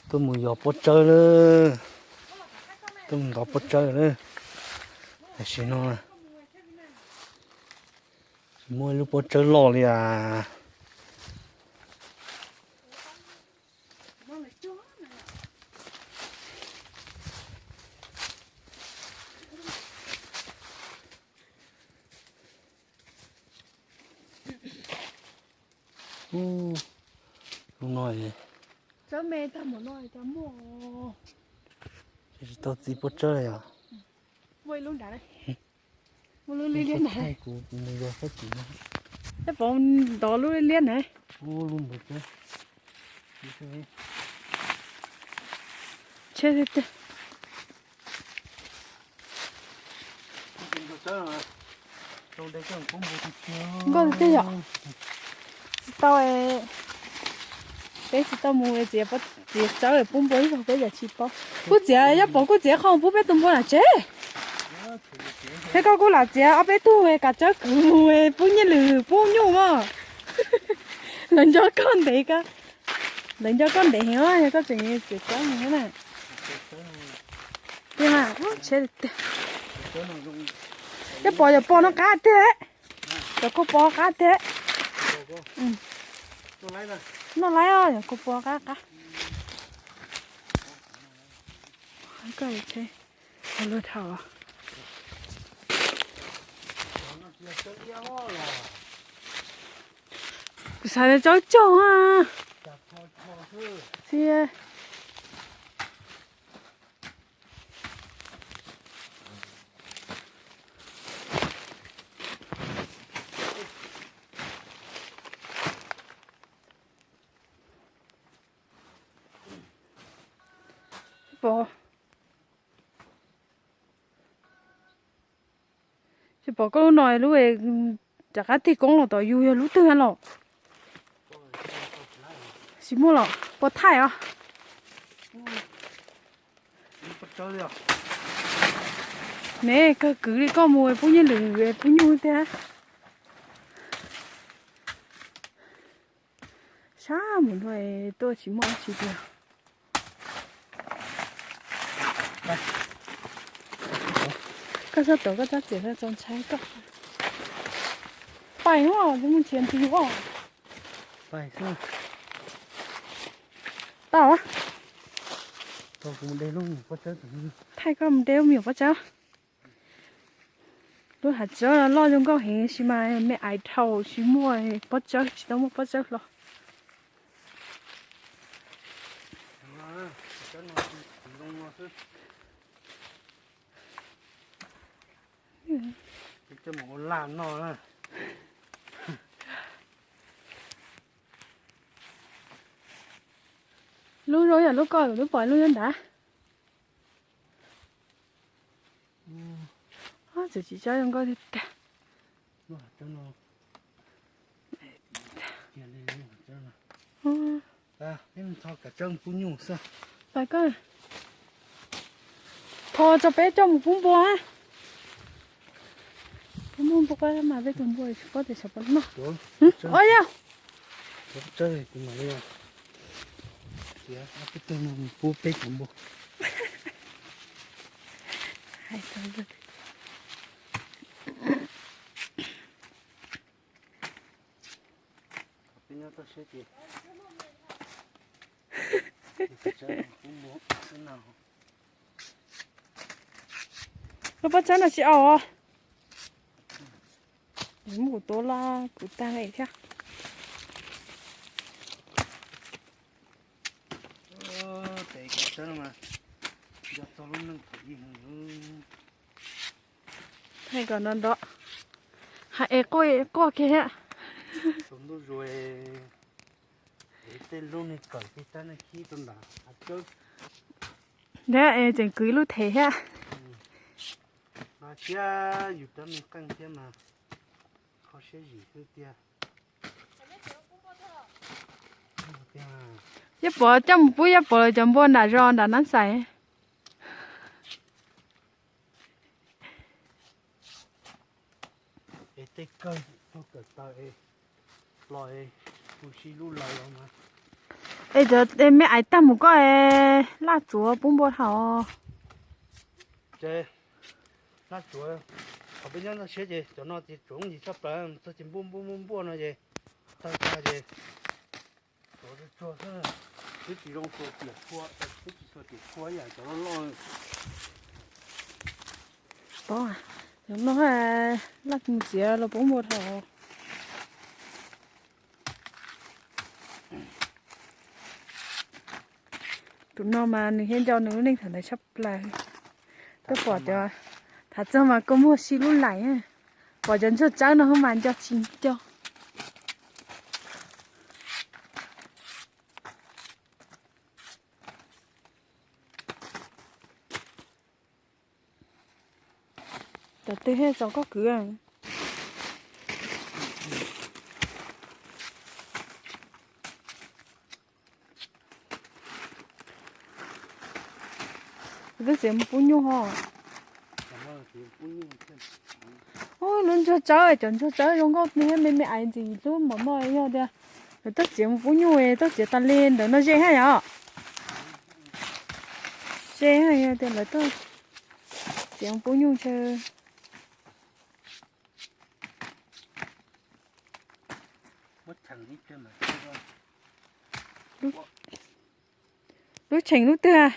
Tuaj mus yos pob tsawb lawm. Tuaj mus ntov pob tsawb lawm. Tam sim no tsis muaj ib lub pob tsawb loj li as. Ub, hnub no, tsis tau txiv pob tsawb li yog. Muaj lub liab nrad. Kuv mus yos sab tim no. Peb pov ntov lub liab nrad. Ub, lub npawg tsawb. Tsheb tiag tiag. Nkauj tiag tiag yom. Tsis tau, peb tsis tau mus txiav, txiav tsawb pub npua ib zaug peb cas tsis paub. Kuj txiav, yog pom kuj txiav qhov pub peb tus npua nram tsev. Thiab koj kuj lam txiav ob peb tug kav tsawb kwv mus pub nyiaj lwm pub nyuj mog. Lawv nco koj ntev, lawv nco koj ntev heev os, yog koj tseem txiav tsawb mus na. Tiag, tsheb tiag. Yog pom, yog pom no qab tiag. Yog kuj pom qab tiag. Noj laib os, yog kuj pom qab qab. Koj tsheb luag dhau. Kuv xav tias tsawb tsog a. Tsis pom, tsis pom koj lub no lub rov qab tig koob los tom yus yog lub twg los? Tsis muaj los pov thaij os. Ne kawg kwv li koj mus pub nyiaj lwm pub nyuj tiag. Sab mus no tuaj tsis muaj dab tsi tiag. Koj sab tod koj tab txiav txaus ntshai koj. Pais no mus nrhiav ntws os. Tau. Thaij koj mus de lub me nyuam pob tsawb. Lub hav tsawb loj zoo nkauj heev sis mas me aiv dhau tsis muaj pob tsawb, tsis tau muaj pob tsawb hlo. Lub zoo yam lub ko, lub pom lub nyob nrad. Txawm tsis tsob zoo nkauj tiag tiag. Pais koj, thov tso peb coj mus pub npua. Pub npua mas peb tus npua tsis paub tias xyov puas noj. Yog, peb tus mus pub peb tus npua. Lub pob tsawb no tsis aus. Muab kuv tuav los kuv tag li thiab. Thaij kom nrov nrov. Hais es quaj quaj kiag thiab. Thiab es tseem kwv lub them thiab. Yaj Pov coj mus pub Yaj Pov lawv cov npua nram zos nram Nab Xais. Es tej kawg tau kawm taw es plos es kuv sib lub lawv los mas Es cov me aiv tag mus koj es laj tsuav pub npua dhau. Ces laj tsuav, qhov peb nyob toj siab ces cov no ces tsuav yooj yim tshaj plaws, txog ces npuaj npuaj npuaj npuaj no ces tag tag ces tsuav tsuag xwb, twb tsis zoo tsuav tiam tshua, twb tsis tshua tiam tshua ib yam cov loj loj. Pov, cov no laj mus txiav los pub npua dhau. Tus no mas nws thiaj nco nws lub neej thaum ntawd tshaj plaws. Twb pom cov, thaum txog mas kua muag si lub laim, pom cov ntsuag tsawb no mas nco tsis nco. Cov twg thiaj txaus koj kwv? Twb txiav mus pub nyuj ho. Ub, lub ntsuag tsawb, cov ntsuag tsawb zoo nkauj me me aiv ntxim hlub npaum no, yog tias lawv tuaj txiav mus pub nyuj, tuaj txiav tas li ntawd no ze haj yom. Ze haj yog tias lawv tuaj txiav mus pub nyuj ntshe. Lub cheem lub twg?